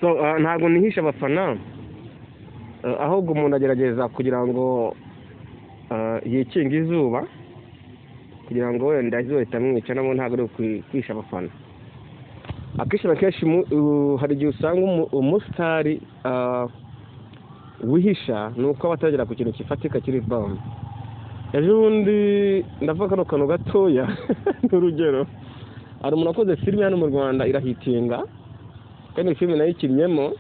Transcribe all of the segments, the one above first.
So ntabwo nihisha abafana, ahubwo umuntu agerageza kugira ngo yikinge izuba, kugira ngo wenda izuba ritamwica. Nabo ntabwo ari kwihisha abafana. Akenshi na kenshi hari igihe usanga umusitari wihisha ni uko aba ataragera ku kintu gifatika kiri bam. Ejo bundi, ndavuga kano kantu gatoya, ni urugero, hari umuntu wakoze filime hano mu Rwanda irahitinga, kandi filime nayikinnyemo,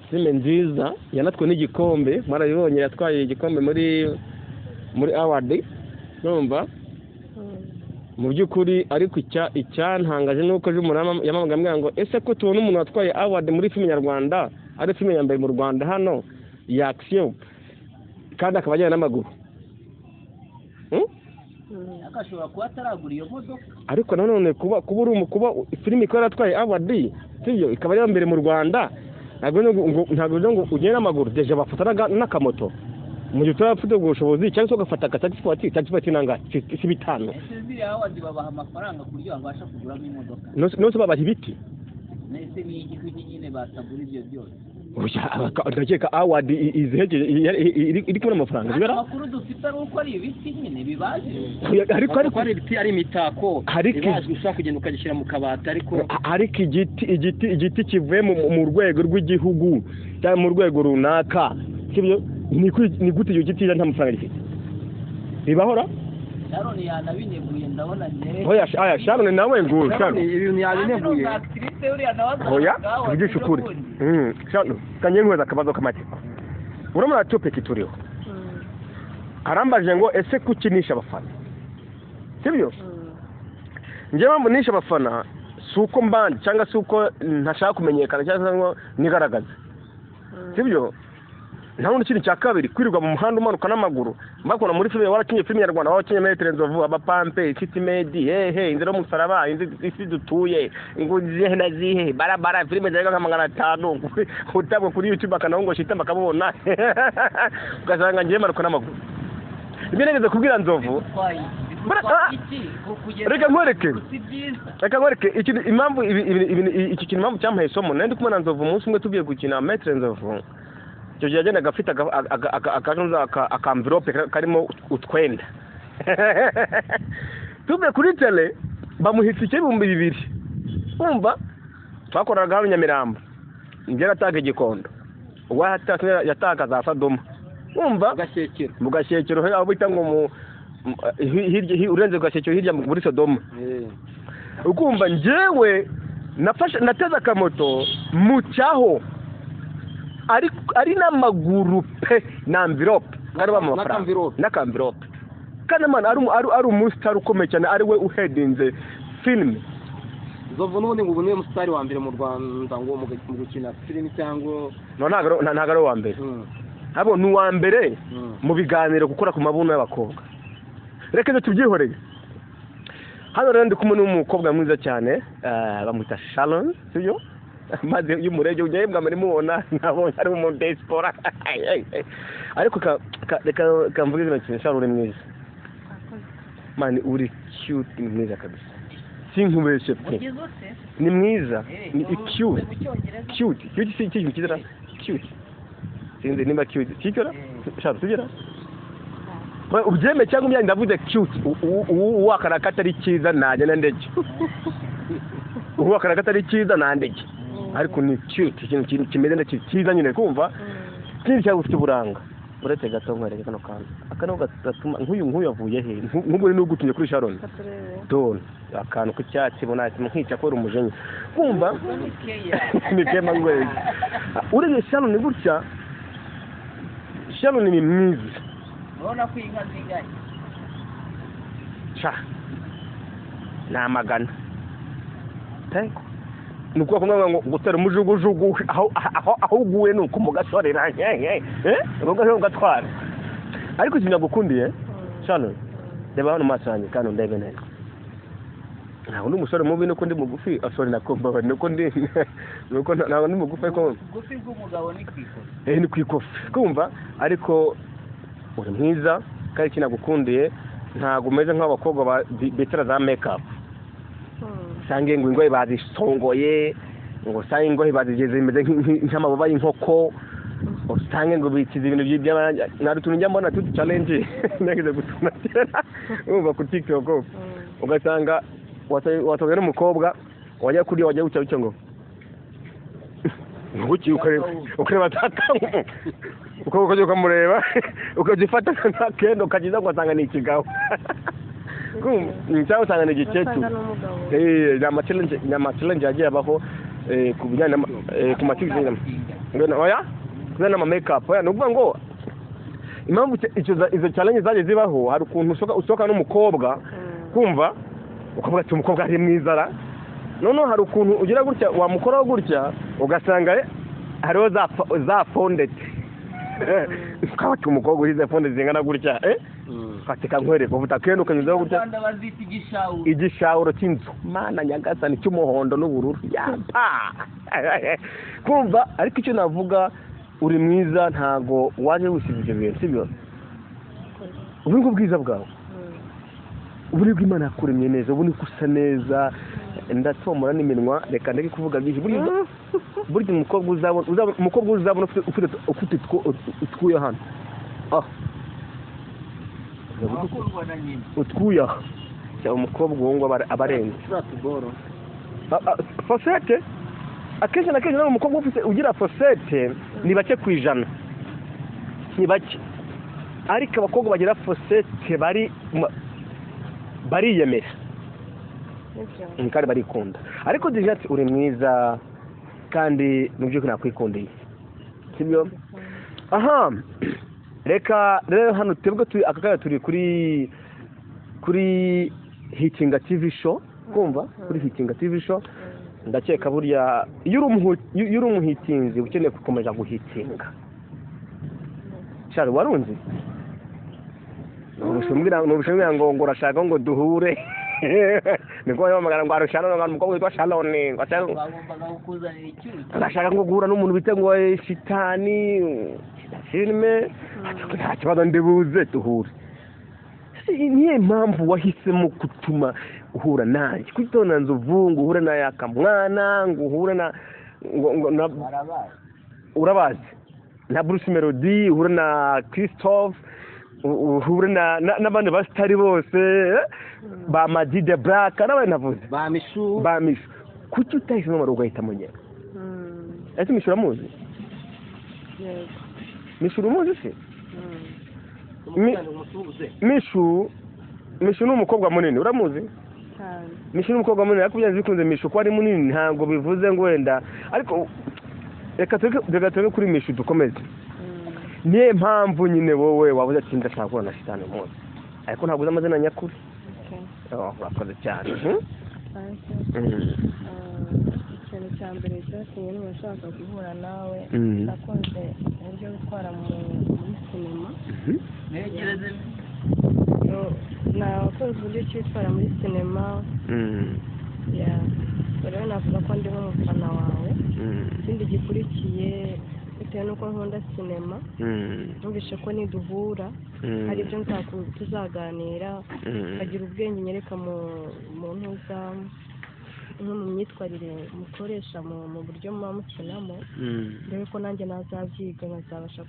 filime nziza, yanatwe n'igikombe, mwarabibonye, yatwaye igikombe muri award, numva mu by'ukuri. Ariko icyantangaje ni uko ejo umuntu yampamagaye ambwira ngo: "Ese ko tubona umuntu watwaye award muri filime nyarwanda, ari filime ya mbere mu Rwanda hano ya action, kandi akaba agenda n'amaguru?" Ariko ashobora kuba ataragura iyo modoka. Ariko nanone kuba uri kuba filime ikaba yaratwaye award, sibyo, ikaba ari iya mbere mu Rwanda, ntabwo bivuze ngo ugende n'amaguru. Déjà bafata n'akamoto mu gihe utarafite ubwo bushobozi, cyangwa se ugafata akatagisi voiture. Taxi voiture nangahe? Si bitanu? Ese ziriya award babaha amafaranga ku buryo babasha kuguramo imodoka? Nose babaha ibiti? Ese ni igikuki nyine batagura ibyo byose? Oya, ndakeka award izihegeje iri kubona amafaranga zibera. Amakuru dufite ari uko ari ibiti nyine bibaje. Oya, ariko Ariko ari ibiti, ari imitako ibajwe, ushobora kugenda ukagishyira mu kabati, ariko Ariko igiti kivuye mu rwego rw'igihugu cyangwa mu rwego runaka, sibyo? Ni gute icyo giti nta mafaranga gifite bibahora? Sharon yanabineguye, ndabona njyewe. Oya, aya Sharon nawe ngo Sharon Sharon ibintu yabineguye. Actrice uriya nawe. Oya, tuvugishe ukuri. Sharon, kanye nkweza akabazo k'amatsiko. Urabona topic turiho, arambaje ngo: "Ese kuki nishe abafana?" Sibyo? Njyewe mpamvu nishe abafana si uko mbandi, cyangwa se uko ntashaka kumenyekana, cyangwa se ngo nigaragaze, sibyo? Nta wundi. Kintu cya kabiri, kwirirwa mu muhanda umanuka n'amaguru, bakubona muri filime, warakinye filime nyarwanda, warakinye Maître Nzovu, Abapampe, City Maid, hehe, Inzira y'Umusaraba, inzu isi dutuye, ngo zihe na zihe, barabara, filime zirenga nka 500 utabwo kuri YouTube, akanaho ngo shita bakabubona, ugasanga ngiye manuka n'amaguru. Ibyo nageze kubwira Nzovu. Reka nkwereke. Si byiza. Reka nkwereke ikintu, impamvu iki kintu, impamvu cyampaye isomo. Nari ndi kumwe na Nzovu umunsi umwe, tugiye gukina Maître Nzovu. Icyo gihe yagendaga afite aka enveloppe karimo utwenda. Tuvuye kuri tele, bamuha itike y'2000. Wumva, twakoraga hano Nyamirambo, njye nataka Igikondo, uwo yataka za Sadoma, wumva? Gashyekero. Mu Gashyekero, aho bita ngo hirya urenze ku Gashyekero, hirya muri Sodoma. Ukumva njyewe nafashe, nateze akamoto mucyaho ari n'amaguru pe, na enveloppe, kandi bamuha amafaranga. N'akamvirope. N'akamvirope. Kandi man ari umusitari ukomeye cyane, ari we uhedinze filime. Nzovu n'ubundi ngo ubu niwe musitari wa mbere mu Rwanda ngo mu gukina filimi cyangwa? No, ntabwo ari uwa mbere. Ntabwo ni uwa mbere mu biganiro, gukora ku mabuno y'abakobwa. Reka ibyo tubyihoreye. Hano rero ndi kumwe n'umukobwa mwiza cyane, bamwita Sharon, sibyo? Maze iyo umurebye ujyayo bwa mbere mubona, nabonye ari mu diaspora, ariko reka kamvuge zino kintu. Sharon, uri mwiza man, uri cute, ni mwiza kabisa, sinkubeshye pe. Ugize ute? Ni mwiza, ni cute. Mu Cyongereza. Cute, cute si ikintu cyiza, cute, sinzi nimba cute kikora. Sharon, sibyo? Ubyeme cyangwa umyanyi, ndavuze cute. Uwakana ko atari cyiza najya na ndege, uwakana ko atari cyiza na ndege, ariko ni cute, ikintu kimeze neza, cyiza nyine. Kumva ikindi cyangwa ufite uburanga. Uretse gato nkwereke kano kantu, aka niko gatuma nk'uyu avuye he? Nk'ubu ni ugutumye kuri Sharon. Dore akantu k'icyatsi ubona nkica kubera umujinya. Kumva ni kema ngweze. Urebye Sharon gutya, Sharon ni mwiza. Urabona ko inka zinganye. Sha, ni amagana pe. Ni ukuvuga ngo gutera umujugujugu aho uguye ni uko mugasorera, eh, ugasorera ugatwara. Ariko ikintu nagukundiye, Sharon, reba hano mu maso yanjye kandi undebe neza. Ntabwo ndi umusore mubi, nuko ndi mugufi. Asore, nakumva nuko ndi, nuko ntabwo ndi mugufi, ariko Ubugufi bw'umugabo ni ku ikofi. Eh, ni ku ikofi. Kumva, ariko uri mwiza, kandi ikintu nagukundiye, ntabwo umeze nk'abakobwa bicara za make up, usange ngo ingoyi bazisongoye. Ngo usange ingohe bazigeze zimeze nk'amababa y'inkoko, usange ngo bikiza ibintu by'amarangi. Nta utuntu njya mbona tutu challenge nageze gutuma kera urumva ku TikTok, ugasanga wasohoye n'umukobwa, wajya kurya, wajya guca bityo ngo nguki, ukareba tata, ukajya ukamureba, ukajya ufata nk'akenda ukagiza, ugasanga ni ikigabo cyangwa usanga ni igikecuru. Ugasanga ni umugabo. Ni ama challenge yagiye abaho ku bijyanye ku ma TikTok. Oya, kubera n'ama makeup. Oya, ni ukuvuga ngo impamvu izo challenge zagiye zibaho, hari ukuntu usohoka n'umukobwa, kumva ukavuga ati umukobwa ari mwiza ra. Noneho hari ukuntu ugira gutya, wamukoraho gutya, ugasanga hariho za fondete, ukaba ati umukobwa uhize fondete zingana gutya, ukatika nkwereka uvuta akenda ukanyuzaho Mu gutya. Rwanda bazita igishawuro. Igishawuro cy'inzu, mana nyagasani, cy'umuhondo n'ubururu yapa kumva. Ariko icyo navuga, uri mwiza, ntago waje wisize ibyo bintu, sibyo? Ubu ni bwiza bwawe, ubu nibwo Imana yakuremye neza, ubu niko usa neza. Ndatomora n'iminwa, reka ndeke kuvuga byinshi. Burya umukobwa uzabona ufite utwuya hano, ah. Abakundwa na nyina. Utwuya cyangwa umukobwa uwo ngo aba arenze. Turiya tuboro. Fosete, akenshi na kenshi nawe umukobwa ufite ugira fosete ni bake ku ijana, ni bake. Ariko abakobwa bagira fosete bariyemera. Nibyo. Kandi barikunda. Ariko déjà ati uri mwiza, kandi mu by'ukuri nakwikundiye, sibyo? Aha, reka rero hano twebwe turi aka kanya turi kuri Hitinga TV Show, kumva, kuri Hitinga TV Show. Ndakeka burya iyo uri umuhitinzi ukeneye gukomeza guhitinga. Shari, warunzi nubushimbira ngo urashaka ngo duhure, niko bahamagara ngo arushana ngo umukobwa witwa Sharon ngo ashaka Bagombaga kukuzanira icyuki. Arashaka ngo guhura n'umuntu bita ngo shitani filime. Nta kibazo, ndibuze duhure. Niyo mpamvu wahisemo gutuma uhura nanjye kwitona nzovu, ngo uhure na Yakamwana, ngo uhure na ngo na Barabazi. Urabazi na Bruce Melody, uhure na Christophe, uhure n'abandi basitari bose, ba Madi de Black n'abandi navuze. Ba Mishu. Ba Mishu. Kuki utahisemo Marugo ugahitamo njyewe? Ese Mishu uramuzi? Yego. Mishu uramuzi se? Umusuhuze. Mishu ni umukobwa munini, uramuzi? Cyane. Mishu ni umukobwa munini, ariko byanze bikunze Mishu ko ari munini ntabwo bivuze ngo wenda, ariko reka tureke kuri Mishu dukomeze. Niyo mpamvu nyine wowe wabuze ati ndashaka guhura na shitani umunsi, ariko ntabwo uzi amazina nyakuri. Okay. Oh, urakoze cyane. Mhm. Thank you. Ikintu cya mbere cyatumye niba nshaka guhura nawe, nakunze uburyo witwara muri sinema. Ntekereze. Nakunze uburyo ki witwara muri sinema. Yeah. Ubwo rero navuga ko ndi nk'umufana wawe. Ikindi gikurikiye, bitewe n'uko nkunda sinema, numvise ko niduhura hari ibyo tuzaganira, ukagira ubwenge nyereka mu ntuza nko mu myitwarire mukoresha mu buryo muba mukinamo, ndebe ko nanjye nazabyiga nkazabasha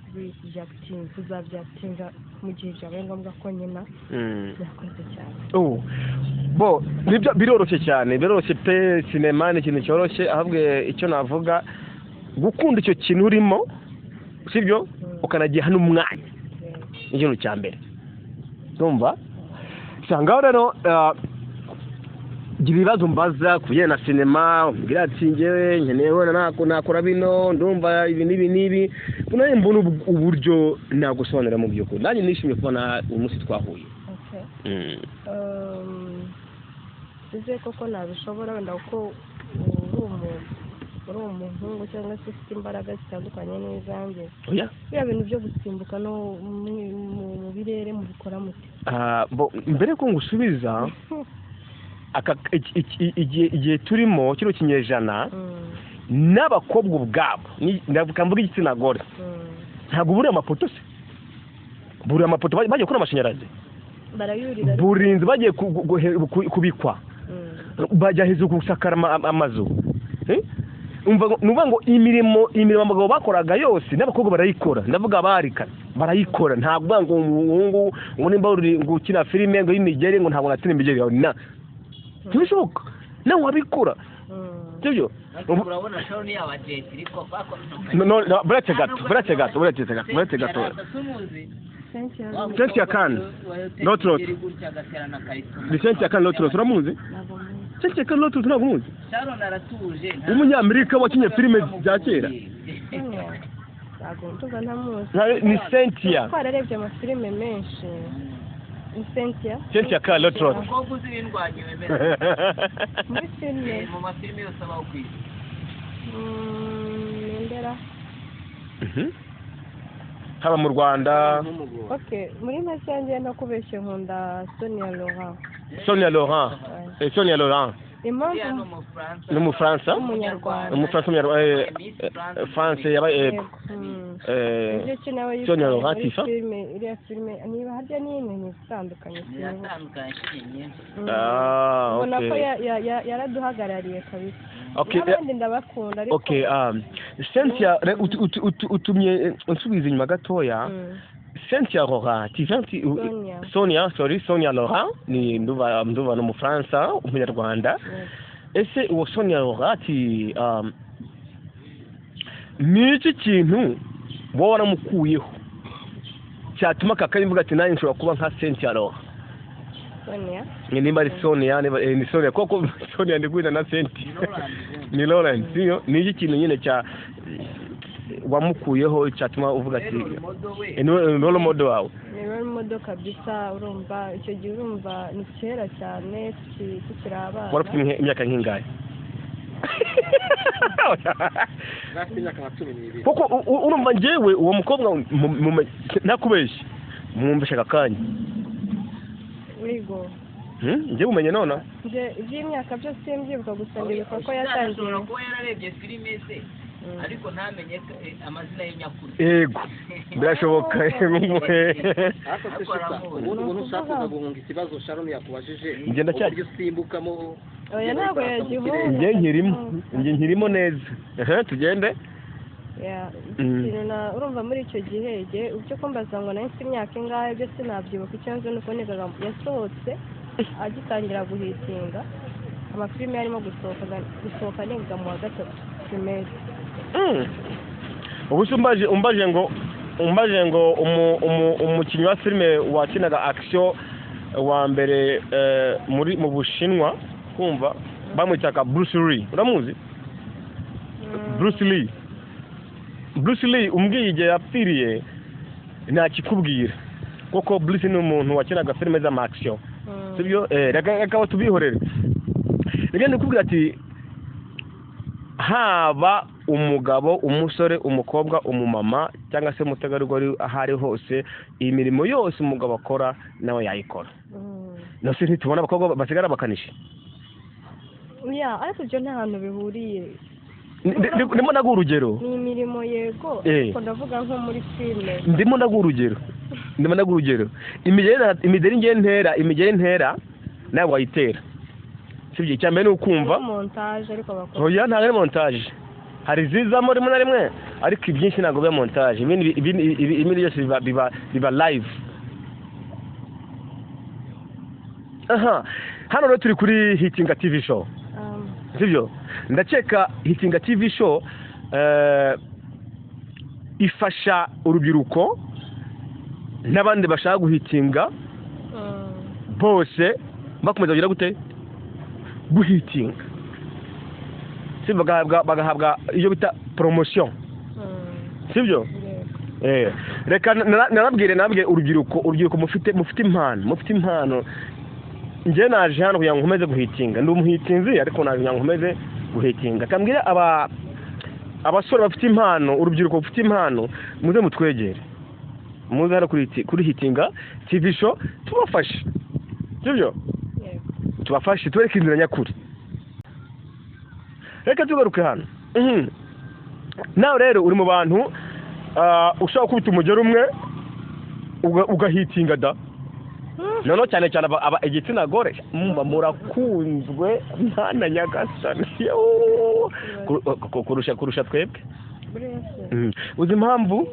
kuzabyakitinga mu gihe byabaye ngombwa ko nyina. Murakoze cyane. Oh. Bo nibyo, biroroshye cyane, biroroshye pe. Sinema ni ikintu cyoroshye, ahubwo icyo navuga, gukunda icyo kintu urimo, sibyo? Ukanagiha n'umwanya, ni ikintu cya mbere. Urumva usanga rero gira ibibazo mbaza ku bijyanye na sinema, umbwira ati njyewe nkeneye wenda nakora bino, ndumva ibi n'ibi n'ibi, nawe mbona uburyo nagusobanurira. Mu by'ukuri nanjye nishimiye kubona uyu munsi twahuye. Okay. Sizeye koko nabishobora wenda, kuko uri umuhungu cyangwa se ufite imbaraga zitandukanye n'izanjye. Oya. Biriya bintu byo gusimbuka no mu birere mubikora mute? Ah, bo mbere ko ngusubiza aka igihe turimo kino kinyejana, n'abakobwa ubwabo, ndavuga mvuga igitsina gore, ntabwo buriya amapoto se, buriya amapoto bagiye gukora amashanyarazi, Barayurira ariko. Buri inzu bagiye kubikwa, bajya hejuru gusakara amazu. Eh? Umva nuvuga ngo imirimo abagabo bakoraga yose n'abakobwa barayikora. Ndavuga abarika barayikora, ntabwo ngo umuhungu ngo nimba uri gukina filime ngo y'imigeri ngo ntabwo natsinda imigeri yawe, na ntibishoboka, nawe wabikora, sibyo? Urabona Sharon yaba Jet ariko No, buretse gato. Cynthia Khan Lotros, ni Cynthia Khan Lotros, uramuzi? Cynthia Khan Lotros ntabwo umuzi? Sharon aratuje, umunyamerika wakinye filime za kera. Ni Cynthia. Twararebye amafilime menshi. Ni Cynthia. Cynthia Khan Lotros. Umukobwa uzi ibindwanya wemera. Muri filime. Mu mafilime yose abaho ku isi. Nendera. Haba mu Rwanda. Okay, muri make yanjye nakubeshye nkunda Sonia Laurent. Sonia Laurent. Sonia Laurent. Impamvu ni umufaransa? Umunyarwanda. Umufaransa umunyarwanda. France yabaye Sonia Laurent Tifa. Iriya filime niba harya ni ibintu bitandukanye. Ah, okay. Ubona ko yaraduhagarariye kabisa. Okay. N'abandi ndabakunda ariko. Okay, Cynthia utumye unsubiza inyuma gatoya. Cynthia Laurent, Sonia, sorry, Sonia Laurent ni nduva no mu Faransa, umunyarwanda. Ese uwo Sonia Laurent ati ni iki kintu wowe waramukuyeho cyatuma kaka imvuga ati nanjye nshobora kuba nka Cynthia Laurent? Sonia. Ni nimba ari Sonia, ni Sonia koko Sonia ndi kwita na Cynthia. Ni Laurent, sio? Ni iki kintu nyine cya wamukuyeho cyatuma uvuga ati role model wawe? Ni role model kabisa. Urumva icyo gihe urumva ni kera cyane tukiri abana. Wari ufite imyaka nk'ingahe? Kuko urumva njyewe uwo mukobwa nakubeshye mwumvishe akanya. Wigo. Njye umenye nona? Nje iby'imyaka byose simbyibuka, gusa ndibuka ko yatangiye. Ashobora kuba yararebye filime ze ariko ntamenye amazina y'inyakuri. Yego, birashoboka. Ubu ushaka guhunga ikibazo Sharon yakubajije. Ngenda cyari usimbukamo. Oya ntabwo yagihunga. Nge nkirimo neza. Tugende. Ya, urumva muri icyo gihe ibyo kumbaza ngo nari mfite imyaka ingahe byo sinabyibuka. Icyo nzi nuko nigaga yasohotse agitangira guhitinga amafilime yarimo gusohoka niga mu wa 3 primaire. Ubu se umbaje ngo umukinnyi wa filime wakinaga action wa mbere muri mu Bushinwa, kumva bamwitaga Bruce Lee, uramuzi? Bruce Lee. Bruce Lee umbwiye igihe yapfiriye ntakikubwira, kuko Bruce ni umuntu wakinaga filime z'ama action, sibyo? Reka tubihorere. Reka ndikubwira ati haba umugabo, umusore, umukobwa, umumama cyangwa se umutegarugori, aho ari hose imirimo yose umugabo akora nawe yayikora. Nose ntitubona abakobwa basigara bakanisha? Ya, ariko ibyo nta hantu bihuriye. Ndimo ndaguha urugero. Ni imirimo yego, ariko ndavuga nko muri filime. Ndimo ndaguha urugero. Imigeri ntera nawe wayitera. Sibyo? Icya mbere ni ukumva montage, ariko bakora. Oya, ntabwo ari montage. Hari zizamo rimwe na rimwe, ariko ibyinshi ntabwo biba montage. Ibindi byose biba live. Aha, hano rero turi kuri Hitinga TV show. Sibyo? Ndakeka Hitinga TV show ifasha urubyiruko n'abandi bashaka guhitinga bose bakomeza kugira gute guhitinga, sibyo? Bagahabwa iyo bita promotion, sibyo? Reka narabwire urubyiruko mufite impano. Njye naje hano kugira ngo nkomeze guhitinga, ndi umuhitinzi ariko naje kugira ngo nkomeze guhitinga. Kambwira abasore bafite impano, urubyiruko rufite impano, muze mutwegere, muze hano kuri Hitinga TV show tubafashe, sibyo? Tubafashe tubereke inzira nyakuri. Reka tugaruke hano. Nawe rero uri mu bantu ushaka gukubita umugeri umwe ugahitinga da. Noneho cyane cyane igitsina gore mumba murakunzwe, mwana nyagasani. Yoo! Kurusha twebwe. Buriya se? Uzi impamvu?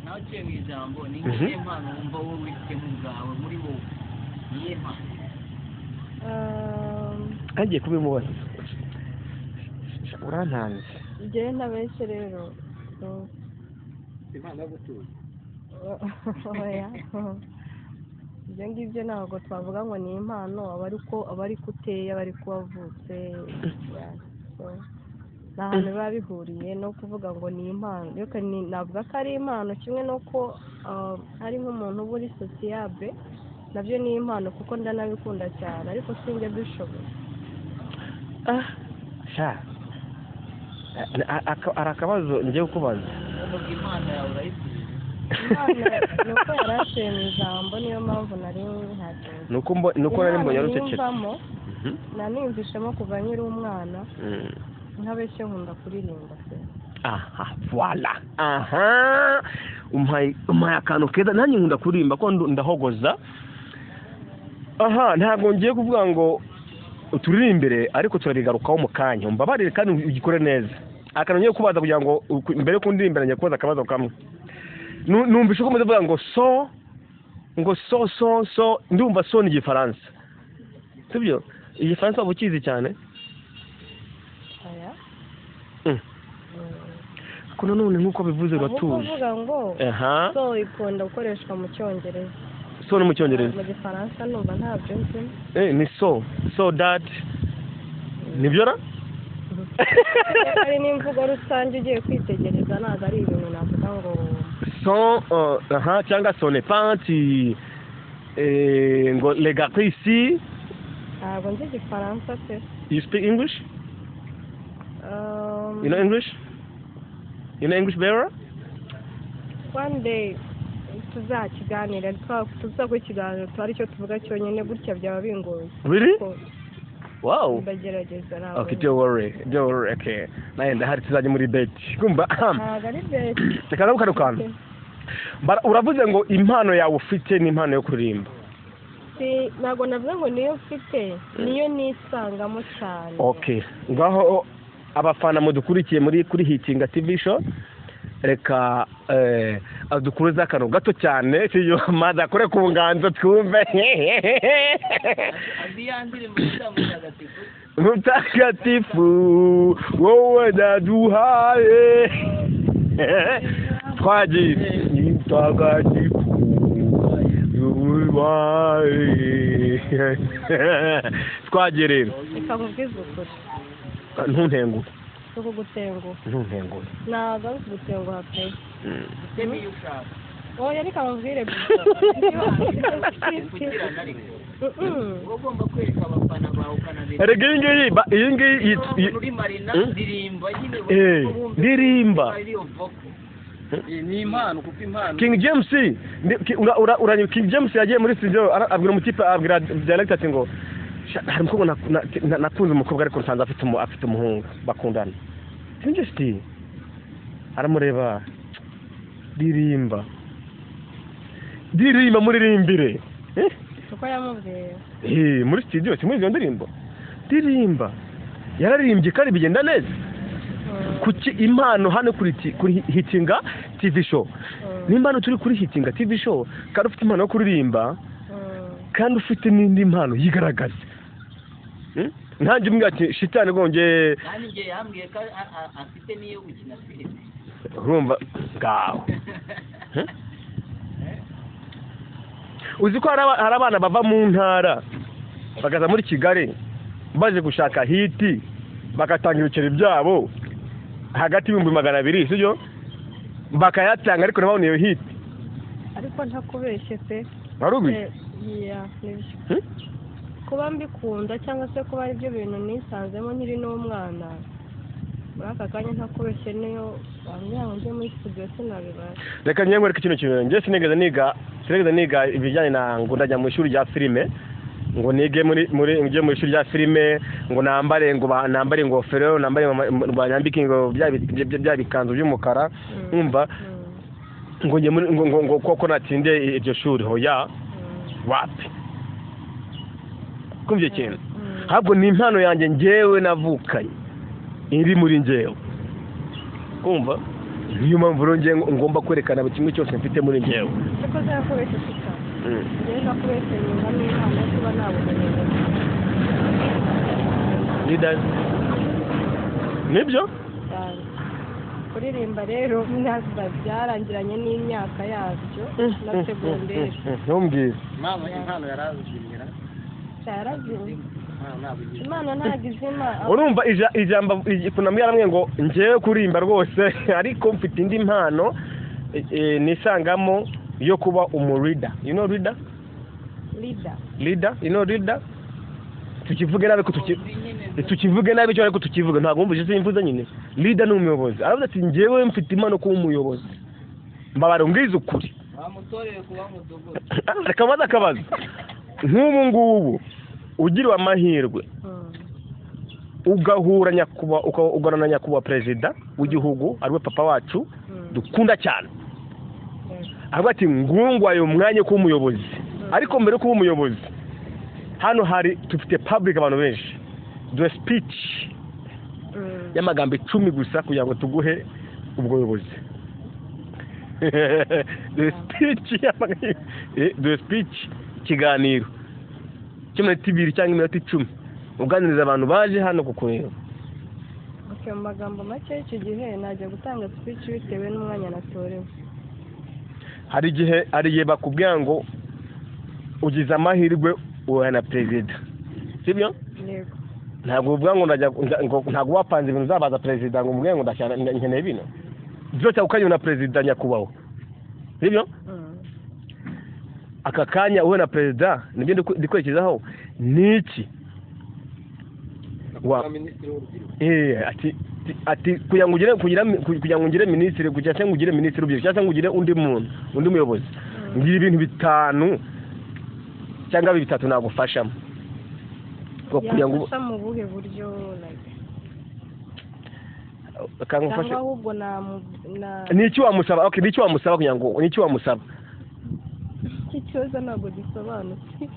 Nawe uciye mu ijambo, ni nk'iyo mpano wumva wowe wifitemo ubwawe muri wowe, niyo mpano? Agiye kubimubaza, urantanze. Njyewe ntabeshye rero, Impano yo gutuza? Oya, ibyo ngibyo ntabwo twavuga ngo ni impano, aba ari ko uteye, aba ari ko wavutse. Yeah. So, nta hantu biba bihuriye no kuvuga ngo ni impano. Ariko navuga ko ari impano kimwe n'uko ari nk'umuntu uba uri sociable, nabyo ni impano kuko ndanabikunda cyane, ariko sinjya mbishoboye. Ah, sha, hari akabazo ngiye kukubaza. Uvuga impano yawe, urayisubiza. Impano ni uko yari aciye mu ijambo, niyo mpamvu nari nkatinze. Nuko nari mbonye Impano arucecetse. niyumvamo, naniyumvishemo kuva nkiri umwana, ntabeshye nkunda kuririmba pe. Aha, voilà, aha umpaye akantu keza. Nanjye nkunda kuririmba ko ndahogoza. Aha ntabwo ngiye kuvuga ngo turirimbire, ariko turabigarukaho mu kanya, umbabarire kandi ugikore neza. Akantu ngiye kubaza kugira ngo mbere yo kundirimbira, ngiye kubaza akabazo kamwe. Numvise ko muze kuvuga ngo so, ngo so so so, ndumva so ni Igifaransa, sibyo? Igifaransa waba ukizi cyane? Aya. Ko nanone nk'uko bivuze Ahubwo uratuje. uvuga ngo Aha. so ikunda gukoreshwa mu Cyongereza. So ni mu Cyongereza. Mu Gifaransa numva ntabyo nzi. Ni so so that, nibyo ra? Hari n'imvugo rusange ugiye kwitegereza, ntabwo ari ibintu navuga ngo Son aha, cyangwa son panti ngo les gars ici. Ntabwo nzi Igifaransa pe. You speak English? You know English? You know English better? One day tuzakiganira, tuzakora ikiganiro tuba aricyo tuvuga cyonyine, gutya byaba bingoye. Really? Ko Wow. ndagerageza, ntabwo. Okay, don't worry, don't worry. Okay, naye ndahari, tuzajya muri bet kumva. Ntabwo ari bet. Reka nawe kano kantu. Uravuze ngo impano yawe ufite ni impano yo kuririmba. Si, ntabwo navuga ngo niyo mfite, niyo nisangamo cyane. Okay, ngaho abafana mudukurikiye muri kuri Hitinga TV Show, reka adukuruze akantu gato cyane, siyo? Maze akore ku nganzo twumve. Azi ya ndirimbo yitwa Mutagatifu. Mutagatifu wowe naduhaye, twagiye, mutagatifu wowe, twagiye rero. Reka nkubwize ukuri. Ntuntenguhe. Si ukugutenguha. Ntuntenguhe. Ntabwo ari ukugutenguha pe. Uteme iyo ushaka. Oya, reka nkubwire gusa. Kugirana ariko uba ugomba kwereka abafana bawe, ukanabereka. Erega iyi ngiyi iyi ngiyi Uri marina. Ndirimba nyine. Ndirimba. Ariyo vocal. Ni impano kuko impano King James King James yagiye muri studio, abwira umutipe, abwira director ati ngo: "Sha, hari umukobwa nakunze umukobwa, ariko nsanze afite umuhungu bakundana." King James aramureba: "Ririmba, ririmba, muririmbire." Eh? Uko yamubwiye? Muri studio, si muri izo ndirimbo, ririmba. Yararirimbye kandi bigenda neza. Kuki impano hano kuri Hitinga TV Show, nimba hano turi kuri Hitinga TV Show kandi ufite impano yo kuririmba, kandi ufite n'indi mpano yigaragaza? Nkanjye umbwira ati shitani rwongeye. Kandi njye yambwiye ko afite n'iyo gukina filime. Urumva ngaho. Uzi ko hari abana bava mu ntara bakaza muri Kigali baje gushaka hit, bagatanga ibiceri byabo hagati y'200,000, sibyo? Bakayatanga ariko ntibabone iyo hit. Ariko ntakubeshye pe. Wari ubizi? Yeah, nibyo. Hmm? Kuba mbikunda cyangwa se kuba aribyo bintu nisanzemo nkiri n'umwana, muri aka kanya ntakubeshye, niyo bambwira ngo njye muri studio sinabibasha. Reka njye nkwereke kino kintu. Njye sinigeze niga ibijyanye na ngo ndajya mu ishuri rya filime, ngo nige muri njye mu ishuri rya filime, ngo nambare, ngo nambare ingofero, nambare banyambike ngo bya bikanzu by'umukara, umva, ngo njye muri ngo koko natinde iryo shuri, hoya. Wapi, kumva icyo kintu? Ahubwo ni impano yanjye njyewe navukanye, iri muri njyewe. Kumva, niyo mpamvu rero njyewe ngomba kwerekana buri kimwe cyose mfite muri njyewe. Ariko zakubeshya sita, njyewe nakubeshya, nyumva n'impano yo kuba nabona umuyobozi. Leaders, nibyo. Cyane. Kuririmba rero byarangiranye n'imyaka yabyo na segonderi. Ntumbwire. Impano yarazimira? Cyarazimye. Impano ntabwo igira. Imana ntabwo izima. Urumva ijambo kunamwe yaramwe ngo njyewe kuririmba rwose, ariko mfite indi mpano nisangamo yo kuba umu leader. You know leader? Leader. Leader, you know leader? Tukivuge nabi ko tukivuge nabi cyo, ariko tukivuge ntabwo wumvise icyo mvuze nyine. Leader ni umuyobozi. Aravuga ati: "Njyewe mfite impano kuba umuyobozi." Mbabara umbwize ukuri. Bamutoreye kuba mudugudu. Reka mbaze akabazo. Nk'ubu ngubu ugiriwe amahirwe ugahura nyakubahwa, ugahura na nyakubahwa perezida w'igihugu, ariwe papa wacu dukunda cyane, avuga ati: "Ngungwaye umwanya wo kuba umuyobozi, ariko mbere yo kuba umuyobozi, hano hari dufite public, abantu benshi, duhe speech y'amagambo 10 gusa kugira ngo tuguhe ubwo buyobozi. Duhe speech duhe speech, ikiganiro cy'iminota 2 cyangwa iminota 10, uganiriza abantu baje hano kukureba." Okay, mu magambo make, icyo gihe najya gutanga speech bitewe n'umwanya natorewe. Hari igihe bakubwira ngo ugize amahirwe uhuye na perezida, sibyo? Yego. Ntabwo uvuga ngo ndajya ngo ntabwo wapanze ibintu uzabaza perezida ngo umubwire ngo ndashyira nkeneye bino byose ukajya na perezida nyakubahwa, sibyo? Aka kanya uhuye na perezida, nibyo ndi kwerekezaho, ni iki wa Kuba minisitiri w'urubyiruko. Ati kugira ngo ugire minisitiri, kugira cyangwa ugire minisitiri w'urubyiruko, cyangwa se ngo ugire undi muntu, undi muyobozi, ngira ibintu bitanu cyangwa bitatu nagufashamo. Ngo kugira ngo Yafasha mu buhe buryo, like? Kangufashe. Cyangwa ahubwo na Ni iki wamusaba? Okay, ni iki wamusaba kugira ngo, ni iki wamusaba? Iki kibazo ntabwo gisobanutse.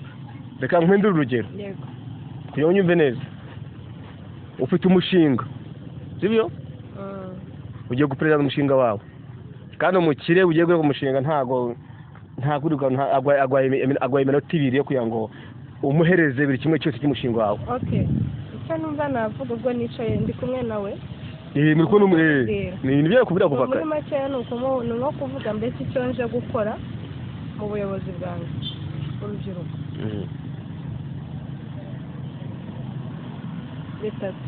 Reka nkwindure urugero Yego. kugira ngo unyumve neza. Ufite umushinga, sibyo? Ugiye guperezida umushinga wawe, kandi umukire ugiye gukora umushinga ntago agwaye iminota 2 yo kugira ngo umuhereze buri kimwe cyose cy'umushinga wawe. Okay, icyo numva navuga ubwo nicaye ndi kumwe nawe, Muri kubona ni ibintu byo kubwira kuva muri kare. Makeya ni ni nko kuvuga mbese icyo nje gukora mu buyobozi bwanjye, urubyiruko, bitatu.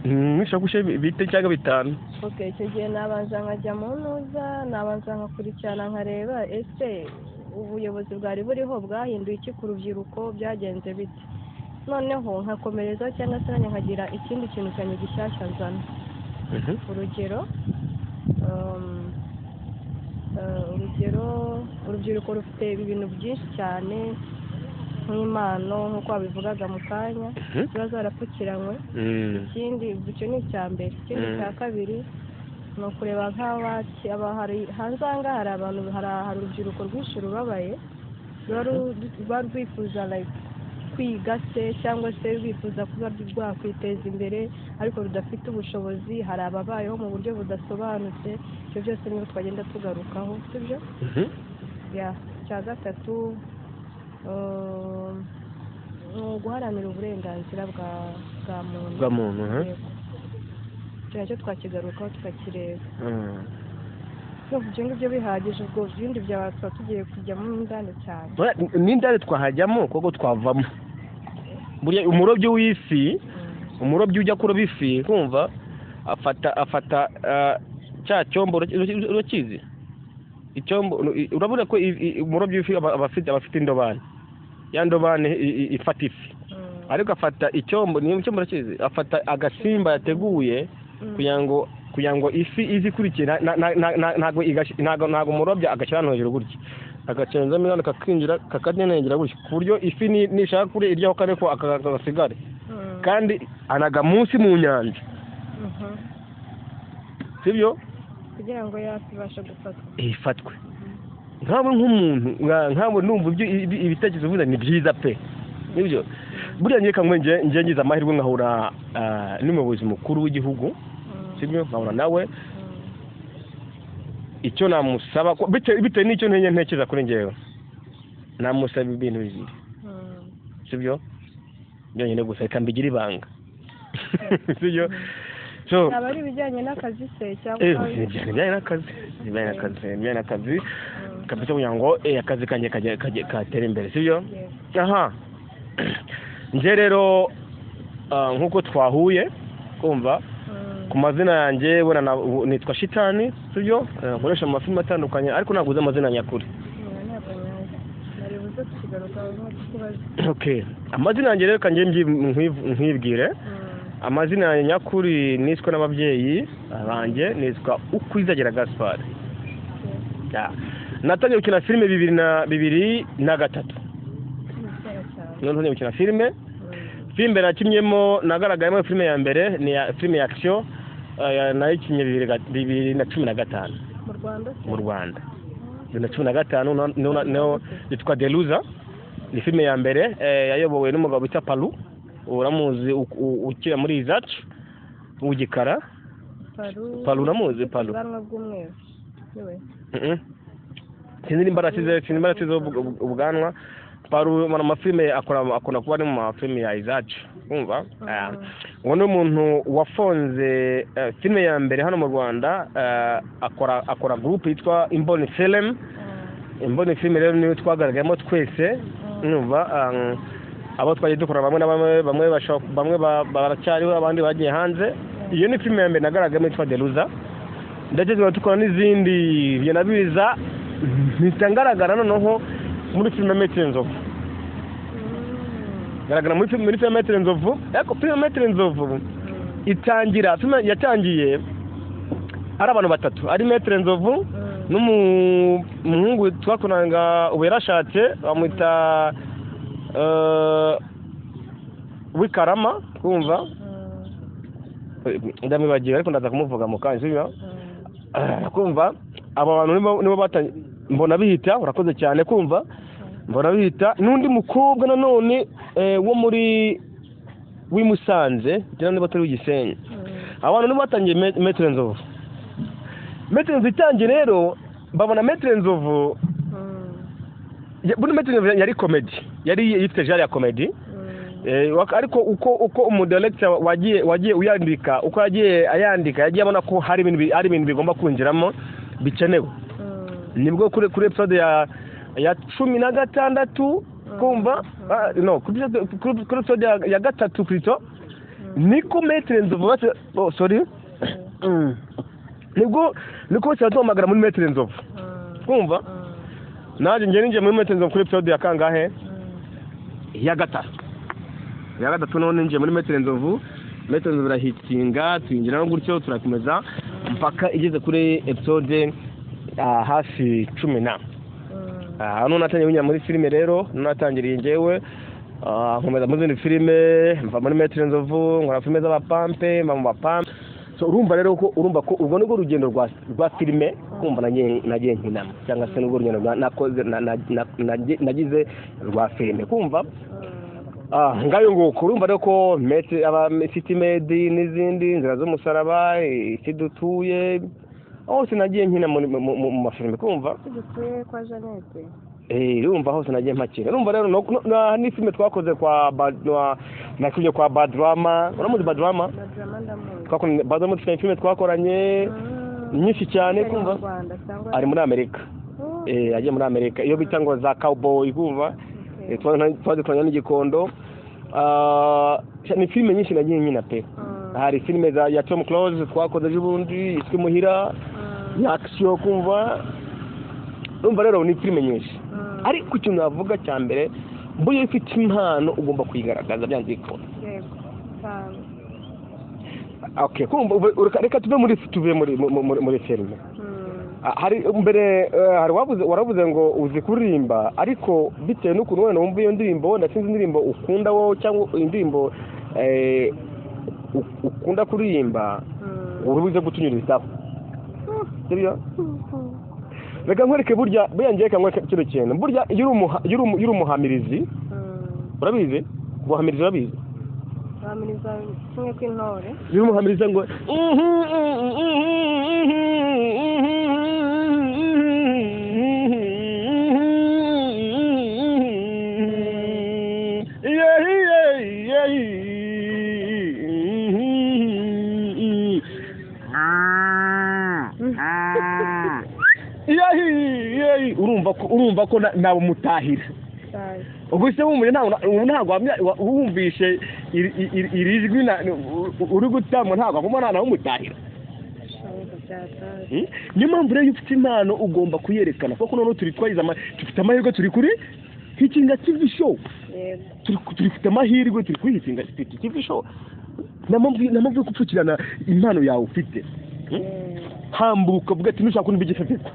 Nishobora gushyira bite cyangwa bitanu. Okay, icyo gihe nabanza nkajya mu ntuza, nabanza nkakurikirana, nkareba ese ubuyobozi bwari buriho bwahinduye iki ku rubyiruko, byagenze bite, noneho nkakomereza cyangwa se nanjye nkagira ikindi kintu cyanjye gishyashya nzana. Urugero, urugero, urubyiruko rufite ibintu byinshi cyane nk'impano, nk'uko wabivugaga mu kanya, ziba zarapfukiranywe. Ikindi, icyo ni icya mbere. Ikindi cya kabiri ni ukureba nk'abaki aba hari hanze aha ngaha, hari abantu, hari urubyiruko rwinshi rubabaye, ruba rwifuza like kwiga se cyangwa se rwifuza kuba rwakwiteza imbere, ariko rudafite ubushobozi. Hari ababayeho mu buryo budasobanutse. Ibyo byose nibyo twagenda tugarukaho, sibyo? Mhm. Ya, icya gatatu ni uguharanira uburenganzira bwa muntu. Bwa muntu, mhm. Yego. Icyo nacyo twakigarukaho, tukakireba. Ndumva ibyo ngibyo bihagije. Ubwo ibindi byaba tuba tugiye kujyamo indani cyane. N'indani twahajyamo kuko twavamo. Buriya umurobyi w'ifi, umurobyi ujya kuroba ifi, kumva, afata cya cyombo, urakizi icyombo? Urabona ko umurobyi w'ifi aba afite indobani, ya ndobani ifata ifi, ariko afata icyombo, niyo icyombo urakizi, afata agasimba yateguye kugira ngo ifi ize ikurikira. Ntabwo umurobyi agashyira hano hejuru gutya, agacenzamo hano, kakinjira, kakadenengera gutya, ku buryo ifi nishaka kuri iryaho kare ko aka gasigare, kandi anaga munsi mu nyanja, sibyo? Kugira ngo yafi ibashe gufatwa. Ifatwe. Nkawe nk'umuntu nkawe numva ibyo ibitekerezo uvuze ni byiza pe, nibyo. Buriya ngiye kamwe ngiye ngize amahirwe nkahura n'umuyobozi mukuru w'igihugu, sibyo, nkahura nawe, icyo namusaba bitewe n'icyo ntekereza kuri njyewe, namusaba ibintu bibiri, sibyo, byonyine gusa, reka mbigire ibanga, sibyo. So aba ari ibijyanye n'akazi se cyangwa ibijyanye n'akazi, ibijyanye n'akazi kabisa, kugira ngo akazi kanjye katere imbere, sibyo. Aha nje rero nkuko twahuye, kumva ku mazina yanjye wena nitwa Shitani, sibyo, nkoresha amafilime atandukanye, ariko ntabwo uzi amazina nyakuri. Okay, amazina yanjye rero kanjye nkwibwire. Amazina yanjye nyakuri niswe n'ababyeyi banjye, nitwa Ukwizagera Gaspard. Natangiye gukina filime 2003. Natangiye gukina filime. Filime nakinnyemo, nagaragayemo filime ya mbere ni filime ya action, nayikinye 2015 mu Rwanda. Mu Rwanda 2015 no yitwa Deluza. Ni filime ya mbere yayobowe n'umugabo bita Palu, uramuzi, ukira muri Izacu w'igikara. Palu uramuzi? Palu sinzi nimba arasize ubwanwa. Palu mu mafilime akora kuba ari mu mafilime ya Izacu, umva. Uwo ni umuntu wafonze filime ya mbere hano mu Rwanda, akora group yitwa Imboni Film. Imboni Film rero niyo twagaragayemo twese, numva abo twagiye dukora bamwe na bamwe baracyariho, abandi bagiye hanze. Iyo ni filime ya mbere nagaragayemo yitwa Deluza, ndetse dukora n'izindi bigenda biza, mpita ngaragara noneho muri filime Maître Nzovu. Garagara muri filime Maître Nzovu, ariko filime Maître Nzovu itangira, filime yatangiye ari abantu batatu, ari Maître Nzovu n'umuhungu twakoranaga ubu yarashatse bamwita Wikarama, kumva ndamwibagiwe ariko ndaza kumuvuga mu kanya, sibyo. Kumva aba bantu nibo batangiye, mbona bihita, urakoze cyane, kumva mbona bihita n'undi mukobwa nanone wo muri w'imusanze, cyangwa niba atari w'igisenyi. Abantu nibo batangiye Maître Nzovu. Maître Nzovu itangiye rero, babona Maître Nzovu, buri Maître Nzovu yari comedy, yari ifite genre ya comedy, ariko uko umudirector wagiye uyandika, uko yagiye ayandika, yagiye abona ko hari ibintu bigomba kwinjiramo bikenewe. Nibwo kuri episode ya 16, kumva no kuri episode ya 3 plutôt, niko Maître Nzovu, oh sorry, nibwo niko cyaduhamagara muri Maître Nzovu, kumva naje ngiye ninjiye muri Maître Nzovu kuri episode ya kangahe, ya 3. Ya 3 none ninjiye muri Maître Nzovu, Maître Nzovu irahitinga, twinjira no gutyo turakomeza mpaka igeze kuri episode hafi 10. Hano natangiye kunyura muri filime rero, natangiriye njyewe, nkomeza mu zindi filime, mva muri Maître Nzovu, nkora filime z'abapampe, mva mu bapampe. So urumva rero ko urumva ko urwo nirwo rugendo rwa filime, kumva nagiye nkinamo, cyangwa se nirwo rugendo nakoze nagize rwa filime, kumva ngayo nguko. Urumva rero ko aba City Med n'izindi nzira z'umusaraba, isi dutuye hose nagiye nkina mu mafilime, kumva dutuye kwa Jeannette, urumva hose nagiye mpakira. Urumva rero ni filime twakoze kwa nakinye kwa Badrama, uramuzi Badrama? Twakoranye Badrama, dufite filime twakoranye nyinshi cyane, kumva ari muri Amerika, agiye muri Amerika, iyo bita ngo za cowboy, kumva twazikoranye n'igikondo. Ni filime nyinshi nagiye nkina pe. Hari filime ya Tom Cruise twakoze ejo bundi yitwa Muhira, ya action, kumva. Urumva rero ni filime nyinshi, ariko ikintu navuga cya mbere, mbuye ifite impano ugomba kuyigaragaza byanze bikunze. Okay, kumva reka tuve muri filime. Hari mbere hari waravuze ngo uzi kuririmba, ariko bitewe n'ukuntu wenda wumva iyo ndirimbo, wenda sinzi indirimbo ukunda wowe cyangwa indirimbo ukunda kuririmba, uri buze gutunyurizaho, sibyo? Reka nkwereke, burya ngiye nkwereke kino kintu. Burya iyo uri umuhamirizi, urabizi? Guhamiriza urabizi? Guhamiriza kimwe kw'intore. Iyo uri umuhamiriza ngo urumva ko nabo mutahira. Ubwo se wumva ntabwo wumvishe iri jwi uri gutamba, ntabwo aguma nawe umutahira. Niyo mpamvu rero iyo ufite impano ugomba kuyerekana, kuko noneho turi twagize dufite amahirwe, turi kuri Hitinga TV show. Turi amahirwe, turi kuri Hitinga TV show. Nta mpamvu yo gupfukirana impano yawe ufite. Hambuka uvuga ati nushaka kurimba igifefeko,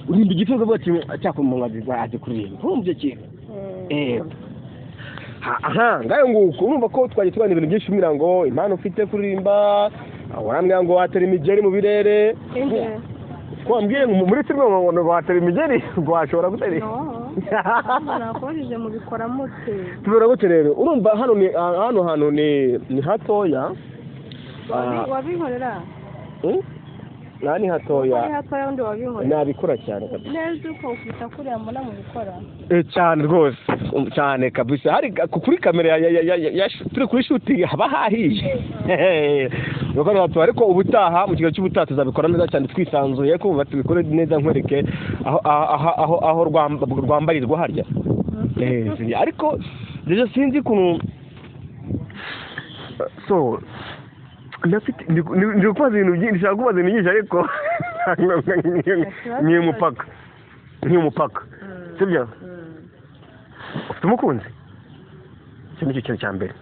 urimba igifefeko uvuga ati cyakora umuntu azi kuririmba, urumva icyo kintu. Aha ngayo nguko urumva ko twagiye tubana ibintu byinshi, umbwira ngo impano ufite kuririmba, warambwira ngo watera imigeri mu birere. Wambwiye ngo muri filime ngo watera imigeri, ngo washobora gutera. Nakubajije mubikora mute? Tubikora gute rero? Urumva hano ni hano hantu ni hatoya. Wabinkorera? Nani hatoya? Ni hatoya undi wabinkorera. Nabikora cyane kabisa. Neza uko ufita kuriya mbona mubikora. Cyane rwose, cyane kabisa. Hari kuri kamera ya turi kuri shooting haba hahiye. Nuko hatoya, ariko ubutaha mu kigo cy'ubutaha tuzabikora neza cyane twisanzuye, ko tubikore neza nkwereke aho aho aho rwambarirwa harya. Ariko deja sinzi kuntu so ndafite ndi kubaza ibintu byinshi, nshaka kubaza ibintu byinshi ariko ni umupaka, sibyo? Ufite umukunzi? Icyo nicyo kintu cya mbere.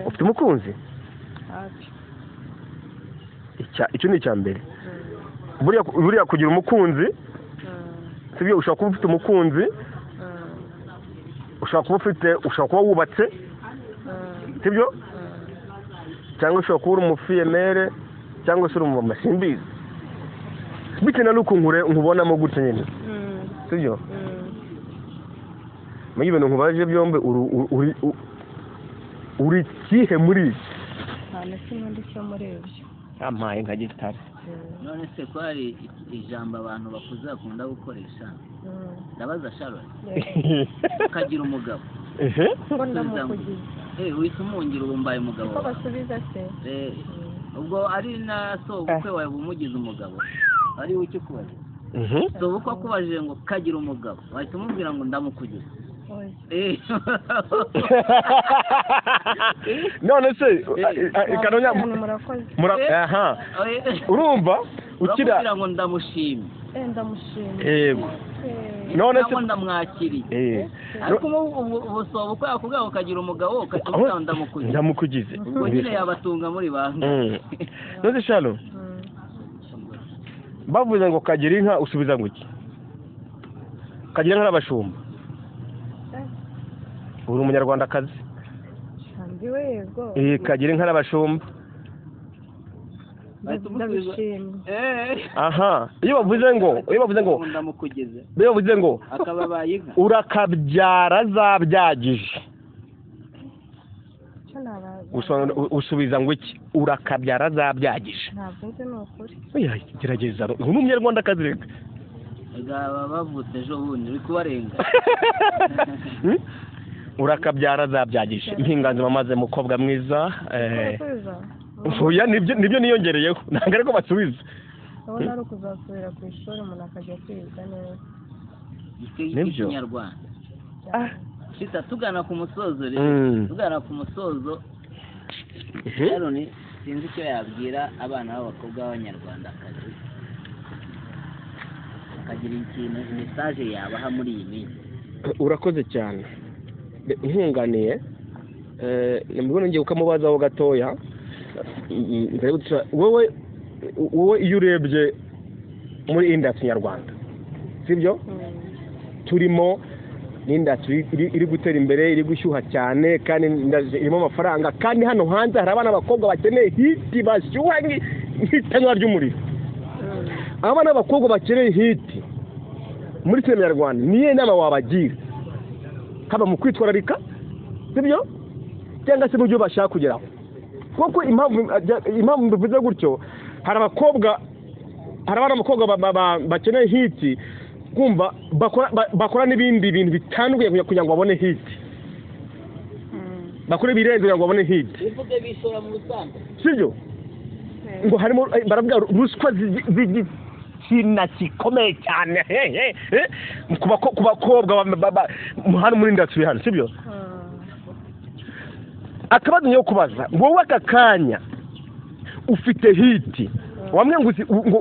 Ufite umukunzi? Icyo ni icya mbere. Buriya kugira umukunzi, sibyo? Ushobora kuba ufite umukunzi, ushobora kuba ufite, ushobora kuba wubatse, sibyo? Cyangwa ushobora kuba uri umufiyemere, cyangwa se uri umumama, simbizi bitewe n'uko nkubonamo gutya nyine, sibyo? Muri ibintu nkubaje byombi uri kihe muri ibi? Nta na kimwe ndi cyo muri ibyo. Ampaye nka gitari. None se ko hari ijambo abantu bakuze bakunda gukoresha? Ndabaza Sharon, ukagira umugabo ngo ndamukugize. Uhita umungira ubu mbaye umugabo. Uko basubiza se? Ubwo ari na so ubukwe wawe umugize umugabo, ari we icyo kubaza. So ubukwe akubajije ngo kagira umugabo, wahita umubwira ngo ndamukugize. None se kanonya aha urumva ukira ngo ndamushimye. Ndamushimye. Yego. None se ndamwakiriye. Ariko ubu so ubukwe yakubwira ngo kagira umugabo, ukatubwira ndamukugize. Ndamukugize. Ubwo nyine yabatunga muri banki. None Shalo, bavuze ngo kagira inka usubiza ngo iki? Kagira inka n'abashumba. Uri umunyarwandakazi? Ndiwe yego. Kagira inka n'abashumba. Aha, iyo bavuze ngo ndamukugize, iyo bavuze ngo akababaye inka, urakabyara zabyagije, usubiza ngo iki? Urakabyara zabyagije. Ntabwo nzi ni ukuri. Oya, gerageza, uri umunyarwandakazi reka. Ega bavutse ejo bundi uri kubarenga. Urakabyara zabyagije. Impinganzima maze mukobwa mwiza. Oya, nibyo niyongereyeho, ntabwo ariko basubiza. Ndabona ari ukuzasubira ku ishuri umuntu akajya kwiga neza. Nibyo. Ikinyarwanda. Shita tugana ku musozo rero. Tugana ku musozo. Sharon sinzi icyo yabwira abana b'abakobwa b'abanyarwandakazi, akagira ikintu message yabaha muri iyi minsi. Urakoze cyane. Nkunganiye nibwo ngiye ukamubazaho gatoya. Wowe iyo urebye muri industry nyarwanda, sibyo? Turimo ni industry iri gutera imbere, iri gushyuha cyane, kandi irimo amafaranga, kandi hano hanze hari abana b'abakobwa bakeneye hiti bashyuha nk'itanura ry'umuriro. Abana b'abakobwa bakeneye hit muri filime nyarwanda, niyo nama wabagira, haba mu kwitwararika, sibyo, cyangwa se mu byo bashaka kugeraho? Kuko impamvu mbivuze gutyo, hari abakobwa, hari abana b'abakobwa bakeneye hit, kumva bakora n'ibindi bintu bitandukanye kugira ngo babone hit, bakora ibirenze kugira ngo babone hit, sibyo? Ngo harimo baravuga ruswa z'igitsina gikomeye cyane ku bakobwa hano muri industry hano, sibyo? Akabazo ngiye kubaza wowe aka kanya, ufite hit, wamwe ngo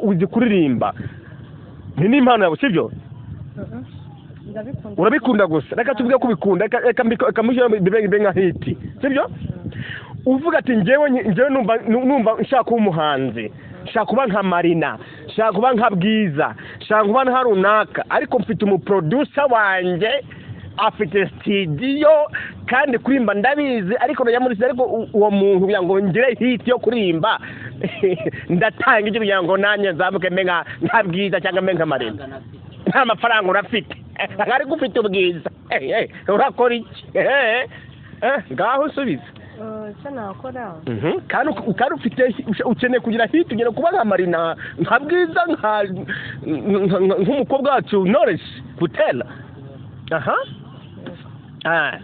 uzi kuririmba, ni n'impano yawe, sibyo? Urabikunda gusa, reka tuvuge ko ubikunda, reka mushyire bibe nka hit, sibyo? Uvuga ati njyewe numva nshaka kuba umuhanzi, nshaka kuba nka Marina, nshaka kuba nka Bwiza, nshaka kuba nka runaka, ariko mfite umuproducer wanjye afite studio kandi kuririmba ndabizi, ariko najya muri ariko uwo muntu kugira ngo ngire hit yo kuririmba ndatanga ibyo kugira ngo nanjye nzamuke mbe nka Bwiza cyangwa mbe nka Marina. Nta mafaranga urafite, ariko ufite ubwiza, urakora iki? Ngaho usubize. Icyo nakora, kandi ufite ukeneye kugira hit, ukeneye kuba nka Marina, nka Bwiza, nk'umukobwa wacu Knowless Butera. Aha,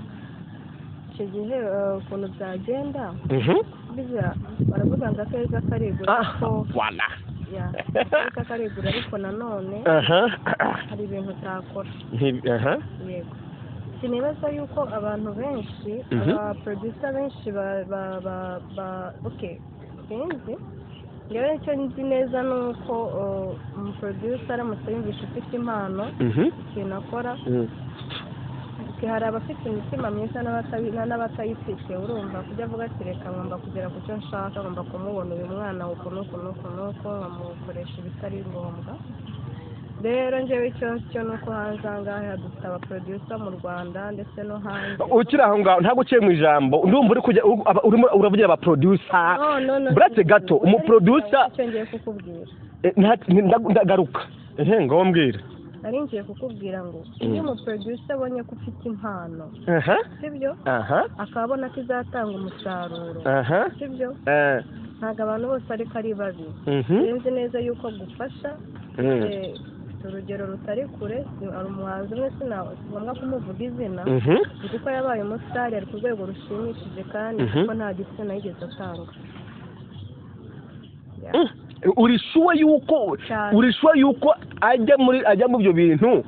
icyo gihe ukuntu byagenda, baravuga ngo akeza karigura, ariko akeza karigura, ariko nanone hari ibintu utakora. Yego, sinibaza yuko abantu benshi, aba producer benshi ba okay, sinzi ngewe icyo nzi neza ni uko umuproducer aramutse yumvishe ufite impano, ikintu akora, hari abafite imitima myiza n'abatayifite, urumva kujya avuga ati reka ngomba kugera ku cyo nshaka, ngomba kumubona uyu mwana uku n'uku n'uku n'uku, nkamukoresha ibitari ngombwa. Rero njyewe icyo cyo ni uko hanze aha ngaha dufite abaproducer mu Rwanda ndetse no hanze. Ukiri aho ngaho ntabwo uciye mu ijambo, ndumva uri kujya urimo uravugira abaproducer. Buretse gato, umuproducer icyo ngiye kukubwira, ndagaruka ngaho mbwira. Nari ngiye kukubwira ngo iyo umuproducer abonye ko ufite impano, sibyo, akabona ko izatanga umusaruro, sibyo, ntabwo abantu bose ariko ari babi. Nzi neza yuko gufasha urugero rutari kure, hari umuhanzi umwe singombwa kumuvuga izina, kuko yabaye umusitari ari ku rwego rushimishije, kandi kuko nta gitsina yigeze atanga. Uri sure yuko ajya mu byo bintu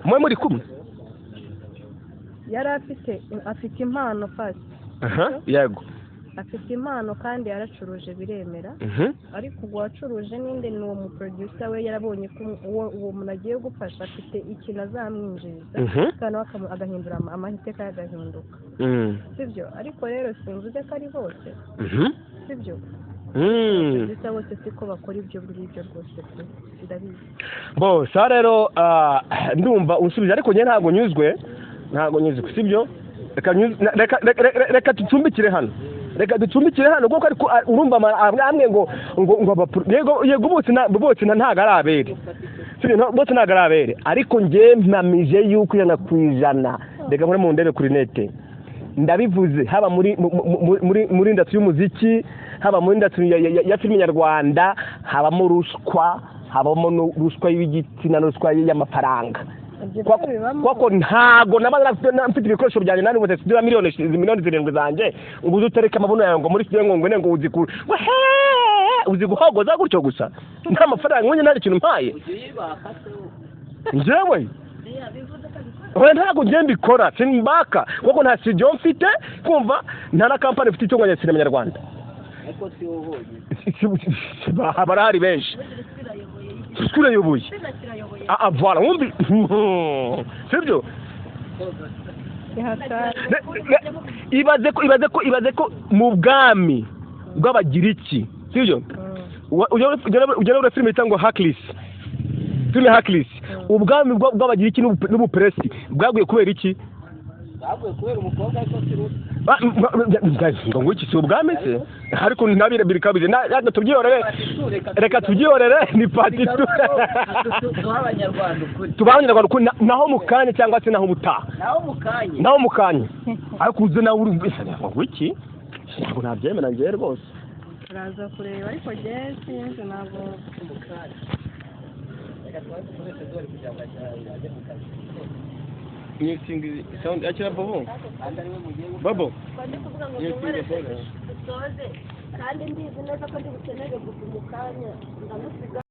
mwe muri kumwe? Yari afite impano fast. Yego, afite impano kandi yaracuruje biremera, ariko ubwo wacuruje ninde? Ni uwo muproducer we yarabonye ko uwo muntu agiye gufasha afite ikintu azamwinjiriza, kandi agahindura amahiteka yagahinduka, sibyo? Ariko rero simvuze ko ari bose, sibyo? Producer bose siko bakora ibyo ngibyo rwose pe, ndabizi. Bo sa rero ndumva unsubije, ariko njye ntabwo nyuzwe, sibyo? Reka ducumbikire hano, kuko ariko urumva amwe ngo yego bose ntago ari abere, sibyo? Bose ntago ari abere, ariko njye mpamije yuko 100% reka nkore mu ndebe kuri nete, ndabivuze, haba muri muri industry y'umuziki, haba muri industry ya filime nyarwanda, habamo ruswa, habamo ruswa y'igitsina, ruswa y'amafaranga. Kuko ntago naba mfite ibikoresho byanjye nani bose studio miliyoni 7 zanjye, ngo uzutereke amabuno yawe ngo muri studio ngo ngwene ngo uzi guhogoza gutyo gusa, nta mafaranga nkunye nta kintu mpaye njyewe. Oya ntago ngiye mbikora, simbaka kuko nta studio mfite, kumva nta na company ifite itunganya sinema nyarwanda. Barahari benshi, turayoboye. Voilà, wumbi sibyo? Ibaze ko mu bwami bw'Abagiriki, sibyo? Ujya ureba filime yitwa ngo Hercules, filime Hercules, ubwami bw'Abagiriki n'Ubuperesi bwaguye kubera iki? Baguye kubera umukobwa, ariko si ruto. Ngo iki si ubwami se? Ariko nabire bikabije. Tubyihorere, reka tubyihorere, ni part 2. Duha Abanyarwanda ukuri. Tubahe Abanyarwanda ukuri, naho mu kanya cyangwa se naho ubutaha. Naho mu kanya. Naho mu kanya, ariko uze nawe uri ngo iki, ntabwo nabyemera njyewe rwose. Turaza kureba, ariko njyewe sinzi, ntabwo. Mu kanya, reka tubanze dukoreshe dore kugira ngo ajye mu kazi. Muting sound, akira Bobo. Kandi ariwe mugiye gukora. Bobo. Ndi kuvuga ngo Yes, tunywere. yes, yes. Dusoze, kandi mbizi neza ko ndi bukenere gusa mu kanya ndamusiga.